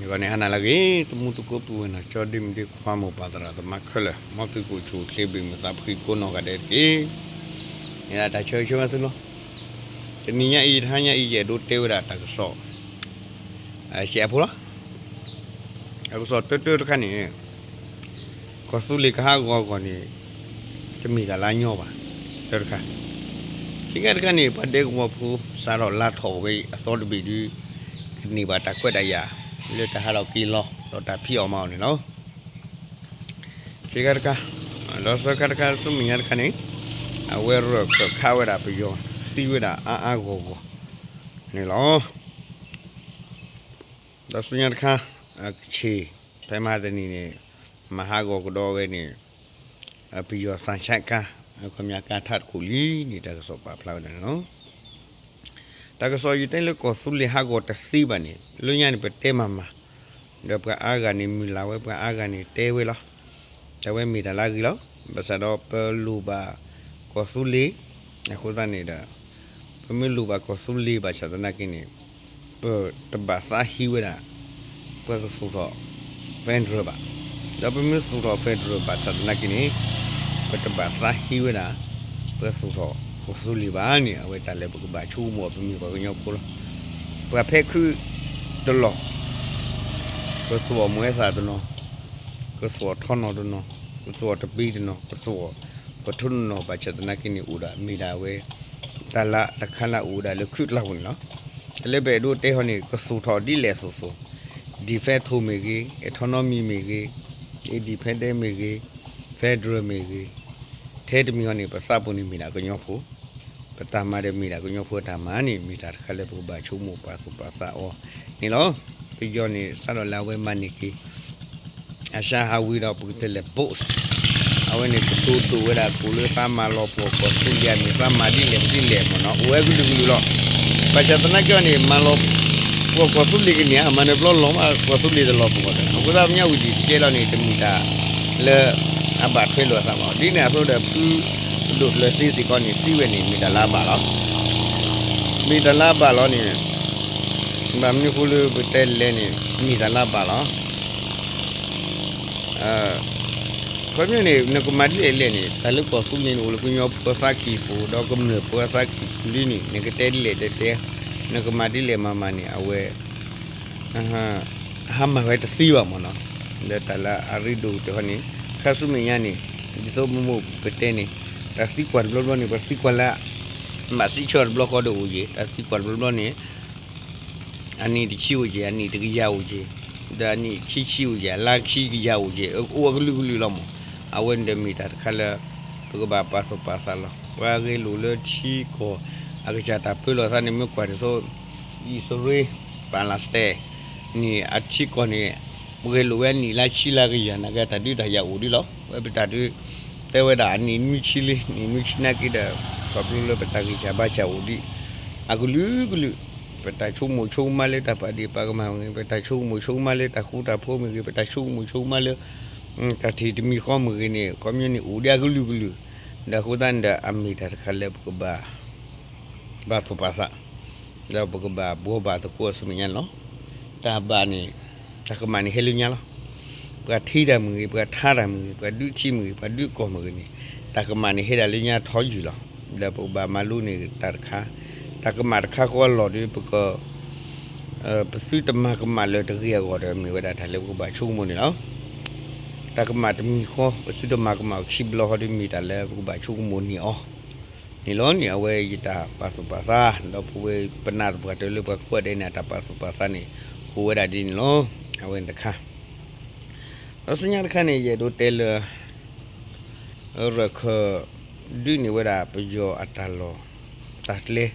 ဂီၤန့ၣ် ဟါနၤလၢအဂ့ၤ တမူတကိးပုၢ်ဝဲၢ်နီၢ်ကၠီ ဒ့မုၣ်ဒ့ခွါ မိၢ်ပၢ်သရၣ်သမါခဲလၢာ် မ်သုကအိၣ်ဆူၣ်အိၣ်ချ့ ဘၣ်မုာ်သးဖှံကိးနီၢ်ဂၤဒဲးတက့ၢ်. မ့ၢ်ဒၣ်တၢ်ဆၢဂ့ၤဆၢဝါသုလီၤ. တနံၤညါအံၤ တဟါညါအံၤ ယအဲၣ်ဒိးတဲဝဲဒၣ်တၢ်ကစီၣ် အဖိလီၤ. တၢ်ကစီၣ်တၢတၢတခါန့ၣ် ကီၢ်သူလ့ၤကဟးဂီၤအဂီၢ်န့ၣ် တမ့ၢ်တၢ်လၢအညီဘၣ်, တၢတခါ. ခံခါတခါန့ၣ် ပှၤဒဲကဝီၤဖိ စးထီၣ်လါထီၣ်ဝဲအသီတဘ့ၣ်ဒုး ကန့ၢ်ဘၣ်တၢ်ခွဲးတၢ်ယာ် လၢတၢ်ဟးထီၣ်က့ၤလီၤ ဒီးတၢ်ဖံးအီၣ်မၤအီၣ်န့ၣ်လီၤ. ခံခါတခါ, ဒီးသၢခါတခါ ဆူမဲာ်ညါတခါန့ၣ် အဝဲရၢၢ်ခၢၣ်ခးဝဲဒၣ်ပယီၤ သံဝဲဒၣ်အါအါဂီၢ်ဂီၢ်န့ၣ်လီၤ. ဒီးဆူညါတခါ အကဆ့ၣ် ဖဲမဟါတနံၤန့ၣ် မၤဟးဂီၤကဒီးဝဲန့ၣ် ပယီၤသးဆါကါ အခီပညီကါထးတခိၣ်လံန့ၣ် တၢ်ကစီၣ်ပာ်ဖျါဝဲဒၣ်န့ၣ်လီၤ. တၢ်ကစီၣ်ယတဲလၢကီၢ်သူလ့ၤဟးဂီၤတသ့ဘၣ်န့ၣ် လၢညါန့ၣ် ပတဲမၤမၤ ဒီးပှၤအါဂၤန့ၣ်မုၢ်လၢ်ဝဲ ပှၤအါဂၤန့ၣ်တဲဝဲလီၤ. တၢ်ဝဲမ့ၢ်တၢ်လၢအဂ့ၤလီၤ. ဘၣ်ဆၣ်ဒီးပလိၣ်ဘၣ်ကီၢ်သူလ့ၤ အဃိသတးန့ၣ်ဒီး ပမ့ၢ်လိၣ်ဘၣ်ကီၢ်သူလ့ၤဘၣ်ဆၣ်သနာ်က့န့ၣ် ပတဘၣ်သးဟံးဝဲဒၣ် ပကသူၣ်ထီၣ် federal ဘၣ်. ဒီးပမ့ၢ်သူၣ်ထီၣ် federal ဘၣ်ဆၣ်သနာ်က့န့ၣ် ပတဘၣ်သးဟံးဝဲဒၣ် ပကသူၣ်ထီၣ်ကီၢ်သူလ့ၤဘၣ်န့ၣ် အဝဲတၢ်လၢပကဘၣ်ဆိကမိၣ် ပမ့ၢ်ပှၤကညီဖိလီၤ. ပှၤဖဲခုတလီၢ် ကသူၣ်အီၣ်မွဲသၣ်တနီၤ, ကသူၣ်အီၣ်ထီနီၤတနီၤ, ကသူၣ်အီၣ်တပ့ၤတနီၤ, ကသူၣ်အီၣ်ပထိတနီၤ ဘၣ်ဆၣ်သနာ်က့န့ၣ် အိၣ်ဒၣ်မ့ၢ်ဒၣ်ဝဲ တၢ်လၢတခါလၢအအိၣ်ဝဲဒၣ်လၢခုတလါပူၤန့ၣ်လီၤ. တၢ်လၢပအဲၣ်ဒိးတဲဟီန့ၣ် ကသူၣ်ထီၣ်ဒ်လဲၣ်အသိးသိး, de facto မ့ၢ်ဂ့ၤ, autonomy မ့ၢ်ဂ့ၤ, independent မ့ၢ်ဂ့ၤ, federal မ့ၢ်ဂ့ၤ, ထဲတမံၤဟီန့ၣ် ပသးပူၤန့ၣ်မ့ၢ်ဒၣ်ကညီဖိ ပတၢ်မၤဒီးမ့ၢ်ဒၣ်ကညီဖိတၢ်မၤန့ၣ် မ့ၢ်တၢ်တခါလၢပကဘၣ်ဆိကမိၣ်ပာ်သူၣ်ပာ်သးအီၤန့ၣ်လီၤ. ပယီၤန့ၣ် စးထီၣ်လၢအဝဲမၤန့ၢ်က့ၤ အရှါဟးဝံၤဒီး ပကတဲလဲၣ် boast အဝဲန့ၣ် ကတိၤဒိၣ်ဝဲဒၣ်ကိးလၢသးမၤလီၤပှီၢ်ကီၢ်သူလ့ၤန့ၣ် သးမၤဒ်လဲၣ်ဒ်လဲၣ်မ့ၢ်နီၤ အိၣ်ဝဲကလုာ်ကလုာ်လီၤ. ဘၣ်ဆၣ်သနာ်က့န့ၣ် မၤလီၤပှီၢ်ကီၢ်သူလ့ၤကန့ၢ် အမၤနၢၤဘျီလီၤမး ကီၢ်သူလ့ၤတလီၤပှီၢ်ဘၣ်. အဃိသတး ပညါဝံၤဒံးတကဲလီၤန့ၣ် တမ့ၢ်တၢ်လၢ အဘၣ်ထွဲလိာ်အသးဘၣ်. ဒ်န့ၣ်အသိးဒီး ဖုကဒိၣ်ကျၢၤစ့စ့ၢ်ကီးန့ၣ် စံးဝဲန့ၣ် မ့ၢ်တၢ်လၢအဘၣ်လီၤ. မ့ၢ်တၢ်လၢအဘၣ်လီၤန့ၣ် ဘၣ်မနုၤအဃိလၢပတဲလဲၣ်န့ၣ် မ့ၢ်တၢ်လၢအဘၣ်လီၤ. ခီပညီန့ၣ် နကမၤဒ်လဲၣ်လဲၣ်န့ၣ် တၢ်လၢကီၢ်သူလ့ၤန့ၣ် အိၣ်လၢကညီဖိအသးကံၢ်ပူၤ ဒီးကမျၢၢ်ဖိအသးကံၢ်ပူၤလံန့ၣ် နကတဲဒ်လဲၣ်တဲတဲ နကမၤဒ်လဲၣ်မၤမၤန့ၣ် အဝဲ ဟးမၤဝဲတသ့ဘၣ်မ့ၢ်နီၤ. ဒီးတၢ်လၢအရ့ဒိၣ်ကတၢၢ်ဟီန့ၣ် ခါဆူမဲာ်ညါန့ၣ် ဒ်သိးပမိၢ်ပတဲန့ၣ် တၢ်သံကွၢ်တဘျီဘျီန့ၣ် ပှၤသံကွၢ်လၢ ဘၣ်စံးဆၢတဘျီဃီဒီးအိၣ်က့ၤ တၢ်သံကွၢ်တဘျီဘျီန့ၣ် အနံၣ်တဆံအိၣ်က့ၤ အနံၣ်တကယၤအိၣ်က့ၤ ဒီးအနံၣ်ခံဆံအိၣ်က့ၤ အလါခံကယၤအိၣ်က့ၤ အိၣ်အကလုာ်ကလုာ်လီၤမး. အဝဲန့ၣ်ဒီးမ့ၢ်တၢ်တခါလၢ ပကဘၣ်ပာ်သူၣ်ပာ်သးလီၤ. ပှၤဂဲၤလိာ်လၢထံကီၢ် အကစၢ်တၢ်ပၢလီၤသးန့ၣ် မ့ၢ်ကွၢ်ဒ်သိး အံၣ်စရ့လး Palestine န့ၣ် အထံကီၢ်န့ၣ် ပဂဲၤလိာ်ဝဲအနံၣ်လါဆံလါကယၤ နာ်က့တၢ်ဒုးတၢ်ယၤအိၣ်ဒံးလီၤ. ဝဲပတၢ်ဒုး တဲဝဲဒၣ်အနံၣ်နွံဆံလံ နံၣ်နွံဆံနာ်က့ဒီး ခီဖျိလၢပတၢ်ဂံၢ်စၢ်ဘါစၢ်အိၣ်ဒံး အကလုာ်ကလုာ် ပတၢ်ဆိကမိၣ်ဆိကမးလၢတၢ်ပာ်ဒ့ၣ်ပာ်ကမၣ်မ့ၢ်ဂ့ၤ ပတၢ်ဆိကမိၣ်ဆိကမးလၢတၢ်ဃူတၢ်ဖိးမ့ၢ်ဂ့ၤ ပတၢ်ဆိကမိၣ်ဆိကမးလၢ တၢ်ထံၣ်တမံၤဃီမ့ၢ်ဂ့ၤန့ၣ် ခီပညီန့ၣ် အိၣ်ဒံးအကလုာ်ကလုာ်. ဒီးအဃိသတးန့ၣ်ဒီး အမ့ၢ်တၢ်တခါလၢပကဘၣ် ပာ်သူၣ်ပာ်သး ဒီးပကဘၣ်ဘှီဘၣ်သကိးဆူမဲာ်ညါန့ၣ်လီၤ. တၢ်ဘၣ်န့ၣ် တၢ်ကမၣ်န့ၣ်ဟဲလၢညါလီၤ. ပှၤထံတၢ်မ့ၢ်ဂ့ၤ ပှၤထါတၢ်မ့ၢ်ဂ့ၤ ပှၤဒုးထံမ့ၢ်ဂ့ၤ ပှၤဒုးကီၢ်မ့ၢ်ဂ့ၤန့ၣ် တၢ်ကမၣ်န့ၣ်ဟဲဒၣ်လၢညါထီယူၢ်လီၤ. ဒီးပကဘၣ်မၤလိန့ၢ်တၢ်တခါ တၢ်ကမၣ်တခါဃီအလီၢ်ဒီး ပက ပသုတမၤကမၣ်လၢၤတဂ့ၤအဂီၢ်ဒီး မ့ၢ်ဝဲဒၣ်တၢ်လၢပကဘၣ်ဆိကမိၣ်န့ၣ်လီၤ. တၢ်ကမၣ်တမံၤဃီ ပသုတမၤကမၣ်အီၤခံဘျီဃီဒီး မ့ၢ်တၢ်လၢပကဘၣ်ဆိကမိၣ်န့ၢ်အီၤန့ၣ်လီၤ. န့ၣ် အဝဲယတၢ်ပာ်သူၣ်ပာ်သး ဒီးပဝဲပနၢ်သပှၢ်တၢၢ်လၢပှၤကိးဂၤဒဲးန့ၣ် အတၢ်ပာ်သူၣ်ပာ်သးန့ၣ် အိၣ်ဝဲဒၣ်ဒ်န့ၣ်လီၤ. အဝဲန့ၣ်တခါ ဒီးဆူညါတခါန့ၣ် ယအဲၣ်ဒိးတဲလၢ ရၢၢ်ခၢၣ် ဒုးန့ၢ်ဝဲဒၣ်ပယီၤအတၢ်လီၢ်တၢ်ကျဲ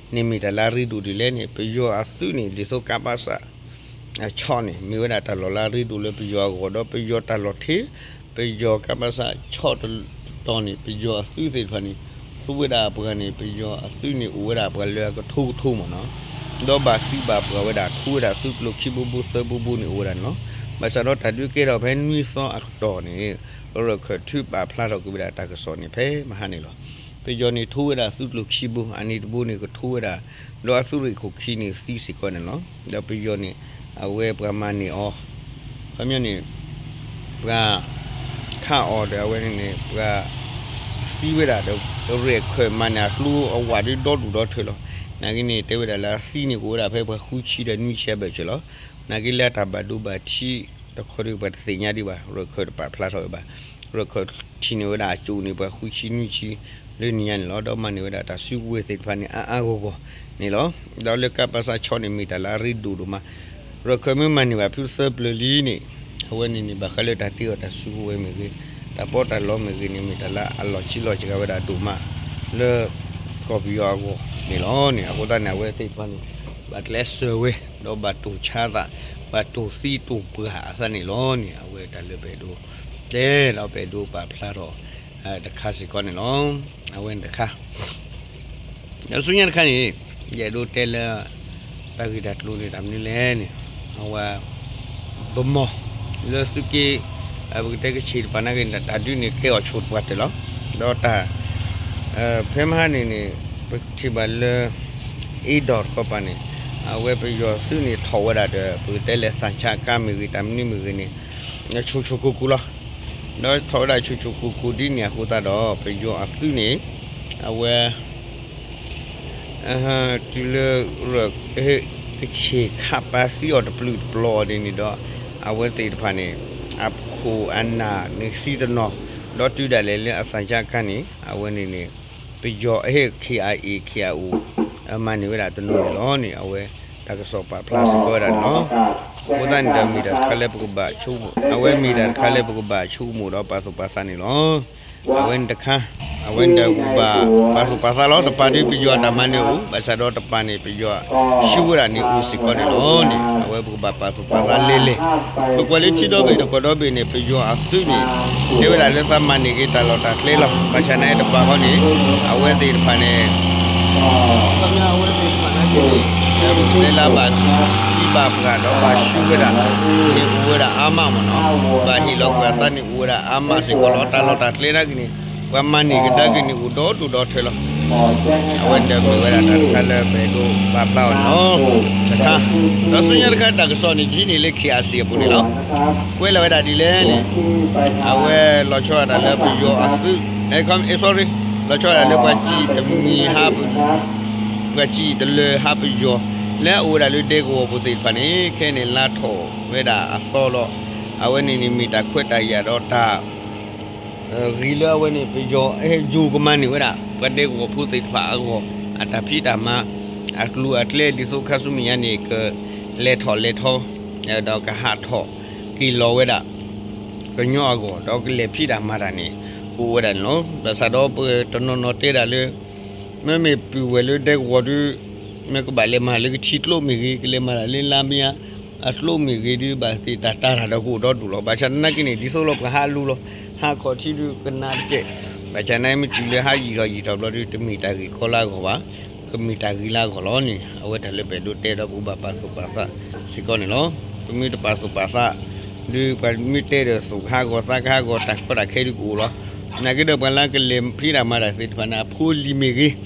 န့ၣ် မ့ၢ်တၢ်လၢအရ့ဒိၣ်ဒ်လဲၣ်န့ၣ် ပယီၤအသုးန့ၣ် ဒ်သိးကပစ ဆီၣ်န့ၣ် မ့ၢ်ဝဲဒၣ်တၢ်လီၢ်လၢအရ့ဒိၣ်လၢပယီၤအဂီၢ် ဒီးပယီၤတၢ်လီၢ်ထံး ပယီၤကပစ ဆီၣ်တတီၤန့ၣ် ပယီၤအသုးသ့ၣ်တဖၣ်န့ၣ် သူဝဲဒၣ်ပှၤန့ၣ် ပယီၤအသုးန့ၣ် အိၣ်ဝဲဒၣ်ပှၤလၢအကထိကထိမ့ၢ်နီၤ ဒီးဘၣ်သံဘၣ်ပှၢ်ဝဲဒၣ် ထူဝဲဒၣ်သုးကျိၤခံဘိဘိသၢဘိဘိန့ၣ် အိၣ်ဝဲဒၣ်န့ၣ်လီၤ. ဘၣ်ဆၣ်ဒီးတၢ်ဒုးကဲထီၣ်ဖဲနွံသီအကတီၢ်န့ၣ် ရၢၢ်ခၢၣ်ထုးပာ်ဖျါထီၣ်က့ၤဝဲဒၣ်တၢ်ကစီၣ်န့ၣ် ဖဲမဟါန့ၣ်လီၤ. ပယီၤန့ၣ် ထူဝဲဒၣ်သုးကျိၤခံဘိ အနံၤတဘိန့ၣ် ကထူဝဲဒၣ် ဒီးအသုးရ့ၣ်ခိၣ်ခံန့ၣ် သံစ့ၢ်ကီးန့ၣ်လီၤ. ဒီးပယီၤန့ၣ် အဝဲပှၤမၤန့ၢ်အီၤ, ခီပညီန့ၣ် ပှၤခးအီၤဒီးအဝဲန့ၣ်န့ၣ် ပှၤသံဝဲဒၣ်ဒီး ရၢၢ်ခၢၣ်မၤန့ၢ်အကျိအဝးဒ်ဒီဒူၣ်ဒီထၢလီၤ. နာ်က့န့ၣ် တဲဝဲဒၣ်လၢအသံန့ၣ်ကအိၣ်ဝဲဒၣ်ဖဲပှၤဃုဆံဒီးနွံဆံအဘၢၣ်စၢၤလီၤ. နာ်က့လၢအတၢ်ဘၣ်ဒိဘၣ်ထံးတခီဒီး ပှၤတသ့ၣ်ညါဒံးဘၣ်, ရၢၢ်ခၢၣ်တပာ်ဖျါထီၣ်ဝဲဘၣ်. ရၢၢ်ခၢၣ်ထံၣ်န့ၢ်ဝဲဒၣ်အစိၣ်န့ၣ် ပှၤဃုဆံနွံဆံလၢနံၤညါန့ၣ်လီၤ. ဒီးမၤန့ၢ်ဝဲဒၣ်တၢ်စုကဝဲၤသ့ၣ်တဖၣ်န့ၣ် အါအါဂီၢ်ဂီၢ်န့ၣ်လီၤ. ဒီးလၢကပစါဆီန့ၣ် မ့ၢ်တၢ်လၢအရ့ဒိၣ်ဒိၣ်မး, ရၢၢ်ခၢၣ်မ့ၢ်မၤန့ၢ်ဘၣ်ဖုသၢပျၢၤလံန့ၣ် အဝဲန့ၣ်န့ၣ် ဘၣ်ဃးလၢတၢ်တ့အီၤတၢ်စုကဝဲၤမ့ၢ်ဂ့ၤ, တၢ်ပီးတၢ်လီမ့ၢ်ဂ့ၤန့ၣ် မ့ၢ်တၢ်လၢအလီၤဆံးလီၤစှၤဝဲဒၣ်ဒိၣ်မး လၢကီၢ်ပယီၤအဂီၢ်န့ၣ်လီၤန့ၣ်. အဃိသတးန့ၣ် အဝဲသ့ၣ်တဖၣ်န့ၣ် ဘၣ်ကျဲးစၢးဝဲ ဒီးဘၣ်တိၢ်ဆါသး, ဘၣ်တိၢ်သံတိၢ်ပှၢ်အသးန့ၣ်လီၤန့ၣ်. အဝဲတၢ်လၢပအဲၣ်ဒိးတဲ ဒီးပအဲၣ်ဒိးပာ်ဖျါထီၣ်တခါစ့ၢ်ကီးန့ၣ်လီၤ. အဝဲန့ၣ်တခါ ဒီးဆူညါတခါန့ၣ် ယအဲၣ်ဒိးတဲလၢ တၢ်ဂ့ၢ်တၢ်ကျိၤန့ၣ်တၢ်မနုၤလဲၣ်န့ၣ် အဝဲ ဗန်းမော် လၢသုးက့ ပကတဲကခ့ၣ်တပၤနာ်က့န့ၣ် တၢ်ဒုးန့ၣ်ကဲအီၤဆိၣ်တပှၢ်တၢၢ်လီၤ. ဒီးတၢ် ဖဲမဟါန့ၣ်န့ၣ် ပထံၣ်ဘၣ်လၢ အ့ဒီးတခီပၤန့ၣ် အဝဲပယီၤသုးန့ၣ်ထီၣ်ဝဲဒၣ်ဒီး ပကတဲလဲၤသးဆးကါမ့ၢ်ဂ့ၤ တၢ်မနုၤမ့ၢ်ဂ့ၤန့ၣ် ဆိၣ်ဆိၣ်ကိၢ်ကိၢ်လီၤ. ဒီးထီၣ်ဝဲဒၣ်ဆိၣ်ဆိၣ်ကိၢ်ကိၢ်ဒ်န့ၣ်အဃိသတးဒီး ပယီၤအသုးန့ၣ် အဝဲ တုၤလၢ ကခ့ၣ်ခးပာ်သံအီၤတပျုာ်တပျီၤအီၤဒ်န့ၣ်ဒီး အဝဲသ့ၣ်တဖၣ်န့ၣ် အခိၣ်အနၢ်န့ၣ်သံတနီၤ, ဒီးတုၤဒၣ်လဲာ်လၢအသးဆးကါန့ၣ် အဝဲန့ၣ်န့ၣ် ပယီၤအဟ့ၣ် KIA KIO မၤန့ၢ်ဝဲဒၣ်တနီၤန့ၣ်လီၤန့ၣ် အဝဲတၢ်ကစီၣ်ပာ်ဖျါစ့ၢ်ကီးဝဲဒၣ်န့ၣ်လီၤ. အဃိသတးန့ၣ်ဒီးမ့ၢ်တၢ်တခါလၢပကဘၣ်ဆိကမိၣ်, အဝဲမ့ၢ်တၢ်တခါလၢပကဘၣ်ဆိကမိၣ်ဒီးပာ်သူၣ်ပာ်သးန့ၣ်လီၤ. အဝဲန့ၣ်တခါ အဝဲန့ၣ်ဒီးပကဘၣ်ပာ်သူၣ်ပာ်သးလီၤ. တပၤဒ်ပယီၤအတၢ်မၤန့ၣ်အိၣ်, ဘၣ်ဆၣ်ဒီးတပၤန့ၣ် ပယီၤဆှၢဝဲဒၣ်န့ၣ်အိၣ်စ့ၢ်ကီးန့ၣ်လီၤန့ၣ် အဝဲပကဘၣ်ပာ်သူၣ်ပာ်သးလဲၢ်လဲၢ်. ပကွၢ်လၢထံဒီဘ့ၣ်တကီၢ်ဒီဘ့ၣ်န့ၣ် ပယီၤအသုးန့ၣ် တဲဝဲဒၣ်လၢသးမၤန့ၢ်က့ၤတၢ်လီၢ်တၢ်ကျဲလီၤ. ဘၣ်ဆၣ်နာ်က့တပၤဃီန့ၣ် အဝဲသ့ၣ်တဖၣ်န့ၣ် အဝဲသ့ၣ်တဖၣ်နာ်က့န့ၣ် ပတဲလၢဘၣ်ထံဘၣ်ပှၢ်ဒီးဘၣ်ဆှၢဝဲဒၣ်န့ၣ်အိၣ်ဝဲဒၣ်အါမးမ့ၢ်နီၤ, ဘၣ်ဟ့ၣ်လီၤကွံာ်အသးန့ၣ်အိၣ်ဝဲဒၣ်အါမးစ့ၢ်ကီးလီၤ. တၢ်လီၢ်တၢ်ကျဲနာ်က့န့ၣ် ပှၤမၤန့ၢ်ကဒါက့ၤန့ၣ်အိၣ်ဒီဒူၣ်ဒီထၢလီၤ. အဝဲန့ၣ်ဒီးမ့ၢ်ဝဲဒၣ်တၢ်တခါလၢပအဲၣ်ဒိးပာ်ဖျါအီၤန့ၣ်လီၤ. တခါ ဒီးဆူညါတခါတၢ်ကစီၣ်န့ၣ် ယဟံးန့ၢ်လၢ KIC အပူၤန့ၣ်လီၤ. ကွဲးလီၤဝဲဒၣ်ဒ်လဲၣ်န့ၣ် အဝဲလီၤဆီဒၣ်တၢ်လၢပယီၤအသုး, အဲ sorry, လီၤဆီဒၣ်တၢ်လၢပှၤစံၣ်တမံၤဟး ပှၤစံၣ်တလၢဟးပယီၤ လၢအအိၣ်ဝဲဒၣ်လၢဒဲကဝီၤပူၤသ့ၣ်တဖၣ်န့ၣ် ခဲအံၤန့ၣ် လါထီၣ်ဝဲဒၣ်အသီလီၤ. အဝဲန့ၣ်န့ၣ်မ့ၢ်တၢ်ခွဲးတၢ်ယာ်ဒီးတၢ် ဂ့ၤလၢအဝဲန့ၣ် ပယီၤအဲၣ်ယိၤကမၤန့ၢ်ဝဲဒၣ် ပှၤဒဲကဝီၤဖိသ့ၣ်တဖၣ်အဂီၢ် အတၢ်ဖံးတၢ်မၤ အကျိၤအကျဲ ဒ်သိးခါဆူမဲာ်ညါန့ၣ် ကလဲၤထီၣ်လဲၤထီ ဒီးကဟးထီၣ်က့ၤလီၤဝဲဒၣ် ကညီအဂီၢ် ဒီးကလဲၤဖံးတၢ်မၤတၢ်န့ၣ် ကအိၣ်ဝဲဒၣ်န့ၣ်လီၤ. ဘၣ်ဆၣ်ဒီးပတနီၤနီၤတဲဒၣ်လၢ မ့မ့ၢ်ပုၢ်ဝဲၢ်လၢဒဲကဝီၤဒု မ့ၢ်ကဘၣ်လဲၤမၤလၢကထံကျိမ့ၢ်ဂ့ၤ, ကလဲၤမၤတၢ်လၢလါမ့ၢ်အကျိမ့ၢ်ဂ့ၤဒု ဘၣ်သ့ၣ်တၢ်တၢ်တၢ်ဒီးကအိၣ်ဒီဒူၣ်လီၤ. ဘၣ်ဆၣ်သနာ်က့န့ၣ် ဒ်သိးလီၤပှၤဟးလူၤလီၤ ဟးခီၣ်ထံဒုကနၣ်တကဲး, ဘၣ်ဆၣ်သနာ်က့မ့ၢ်တုၤလၢဟးယံာ်ထီၣ်ယံာ်ထီၣ်ဘျီဒု တမ့ၢ်တၢ်ဂ့ၢ်ကီလၢအဂီၢ်ဘၣ်, ကမ့ၢ်တၢ်ဂ့ၤလၢအဂီၢ်လီၤန့ၣ် အဝဲတၢ်လၢပအဲၣ်ဒိးတဲဒီးပကဘၣ်ပာ်သူၣ်ပာ်သးစ့ၢ်ကီးန့ၣ်လီၤ. ပမ့ၢ်တပာ်သူၣ်ပာ်သး ဒုပှၤမ့ၢ်တဲဒီးသူၣ်ကဟးဂီၤသးကဟးဂီၤ တၢ်ကီတၢ်ခဲဒုကအိၣ်လီၤ. နာ်က့ဒီးပှၤလၢကလဲၤဖံးတၢ်မၤတၢ်သ့ၣ်တဖၣ်န့ၣ် အဖိလံၤမ့ၢ်ဂ့ၤ သ့ၣ်တဖၣ်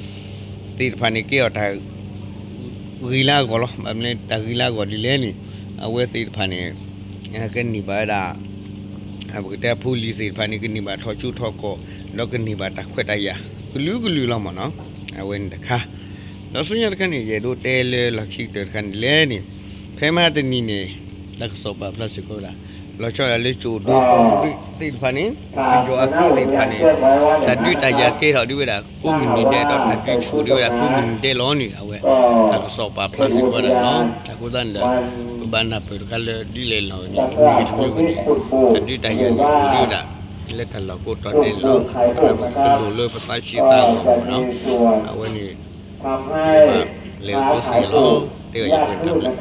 န့ၣ် ကဲအီၤတၢ်ဂ့ၤလၢအဂီၢ်လီၤ. ဘၣ်မနုၤတၢ်ဂ့ၤလၢအဂီၢ်ဒ်လဲၣ်န့ၣ် အဝဲသ့ၣ်တဖၣ်န့ၣ် ကန့ၢ်ဘၣ်ဝဲဒၣ် ပကတဲအဖိလံၤသ့ၣ်တဖၣ်န့ၣ် ကန့ၢ်ဘၣ်ထီၣ်ကၠိထီၣ်ကီၢ် ဒီးကန့ၢ်ဘၣ်တၢ်ခွဲးတၢ်ယာ် ကလုာ်ကလုာ်လီၤမ့ၢ်နီၤ. အဝဲန့ၣ်တခါ ဒီးဆူညါတခါန့ၣ် ယအဲၣ်ဒိးတဲလၢလီၢ်ခံကတၢၢ်တခါန့ၣ်လဲၣ်န့ၣ် ဖဲမဟါတနံၤန့ၣ် တၢ်ကစီၣ်ပာ်ဖျါစ့ၢ်ကီးဝဲဒၣ် လီၤဆီဒၣ်လၢကၠိဒိ သ့ၣ်တဖၣ်န့ၣ် ပယီၤအသုးသ့ၣ်တဖၣ်န့ၣ် တၢ်ဒုးတၢ်ယၤကဲထီၣ်ဒံးဝဲဒၣ် ကိးမုၢ်နံၤဒဲး ဒီးတၢ်ဒုးဆူၣ်ဒံးဝဲဒၣ် ကိးမုၢ်နံၤဒဲးလီၤန့ၣ် အဝဲ တၢ်ကစီၣ်ပာ်ဖျါစ့ၢ်ကီးဝဲဒၣ်န့ၣ်လီၤ. အဃိသတးန့ၣ်ဒီး ပဘၣ်နၢ်ပၢၢ်တခါလၢဒ်လဲၣ်လီၤန့ၣ် တမံၤဂ့ၤတမံၤဂ့ၤန့ၣ် တၢ်ဒုးတၢ်ယၤန့ၣ် အိၣ်ဒံးဝဲဒၣ် လၢတၢ်လီၢ်ကိးတီၤဒဲးန့ၣ်လီၤ. တလိၣ်လၢပသးဆံးသးဂီၤမ့ၢ်နီၤ. အဝဲန့ၣ် လဲၤအိၣ်သ့လီၤ တဲဝဲယၤတၢ်ဘျုး